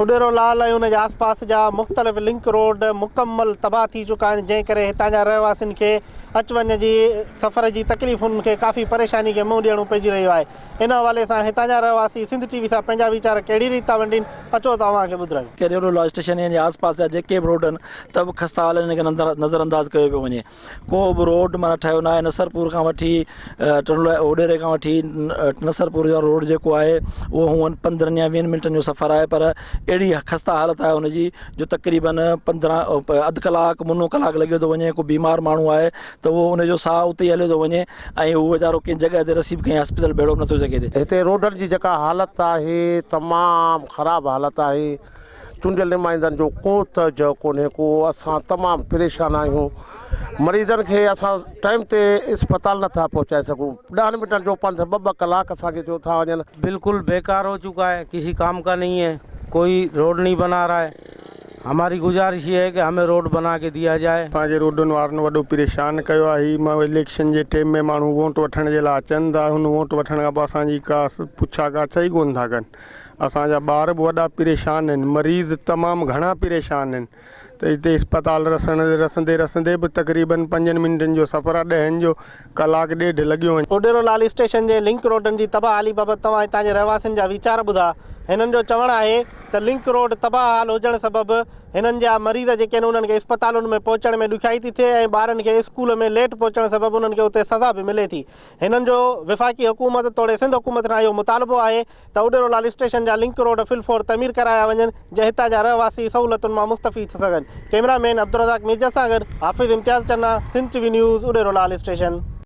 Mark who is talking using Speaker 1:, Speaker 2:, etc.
Speaker 1: اڏيرو لال ۽ ان جي آس پاس جا مختلف لنڪ روڊ مڪمل تباهه ٿي چڪا آهن جنهن ڪري هتان جا رهواسين کي اچ وڃ جي سفر جي تڪليفن کي ڪافي پريشاني کي منهن ڏيڻو پئجي رهيو آهي ان حوالي سان هتان جا رهواسي سنڌ ٽي وي سان پنهنجا ويچار ڪهڙي ريت ٿا ونڊين اچو ته اوهان کي ٻڌرايون.
Speaker 2: اڏيرو لال اسٽيشن ۽ ان جي آس پاس جا جيڪي به روڊ آهن ته به خسته حال آهن ان کي نظر انداز ڪيو پيو وڃي ڪو به روڊ معنيٰ ٺهيو ناهي نصرپور کان وٺي ٽنڊو اڏيري کان وٺي نصرپور جو روڊ جيڪو آهي اهو هونئن پندرهن يا ويهن منٽن جو سفر آهي پر اهڙي خسته حالت آهي ان جي جو تقريبن پندرهن اڌ ڪلاڪ منو ڪلاڪ لڳيو ٿو وڃي ڪو بيمار ماڻهو آهي ته اهو ان جو ساهه اتي ئي هليو ٿو وڃي ۽ هو ويچارو ڪنهن جڳهه تي رسي به ڪنهن هاسپيٽل ڀيڙو به نٿو سگهي ٿي.
Speaker 3: هتي روڊن جي جيڪا حالت آهي تمام خراب حالت آهي چونڊيل نمائندن جو ڪو توجهه ڪونهي ڪو اسان تمام پريشان آهيون مريضن کي اسان ٽائيم تي اسپتال نٿا پهچائي سگهون ڏهن منٽن جو پنڌ ٻه ٻه ڪلاڪ اسان کي ٿيو ٿا وڃن.
Speaker 4: بلڪل بيڪار هو چڪا هي ڪسي ڪام ڪا نهين هي ڪوئي روڊ نهين بنا رها هي هماري گذارش يي هي ڪي همي روڊ بنا ڪي ديا جائي.
Speaker 5: اسان کي روڊن وارن وڏو پريشان ڪيو آهي هي اليڪشن جي ٽيم ۾ ماڻهو ووٽ وٺڻ جي لاء اچن ٿا هن ووٽ وٺڻ کان پوء اسان جي ڪا پڇا ڳاڇا ئي ڪونه ٿا ڪن اسان جا ٻار به وڏا پريشان آهن مريض تمام گهڻا پريشان آهن ته هتي اسپتال رسڻ رسندي رسندي به تقريبن پنجن منٽن جو سفر آهي ڏهن جو ڪلاڪ ڏيڍ لڳيو وڃي.
Speaker 1: اڏيرو لال اسٽيشن جي لنڪ روڊن جي تباهه حالي بابت توهان هتان جي رهواسين جا ويچار ٻڌا. هنن جو چوڻ آهي ته لنڪ روڊ تباهه حال هجڻ سبب هنن جا مريض جيڪي آهن انهن کي اسپتالن ۾ پهچڻ ۾ ڏکيائي ٿي ٿئي ۽ ٻارن کي اسڪول ۾ ليٽ پهچڻ سبب انهن کي اتي سزا به ملي ٿي. هنن جو وفاقي حڪومت توڙي سنڌ حڪومت کان اهو مطالبو آهي ته اڏيرو لال اسٽيشن جا لنڪ روڊ في الفور تعمير ڪرايا وڃن جئين هتان جا رهواسي سهولتن مان مستفيد ٿي سگهن. ڪئميرا مين عبدالرزاق ميرجت سان گڏ Hafiz Imtiaz Channa, Sindh T V news, Udero Lal station.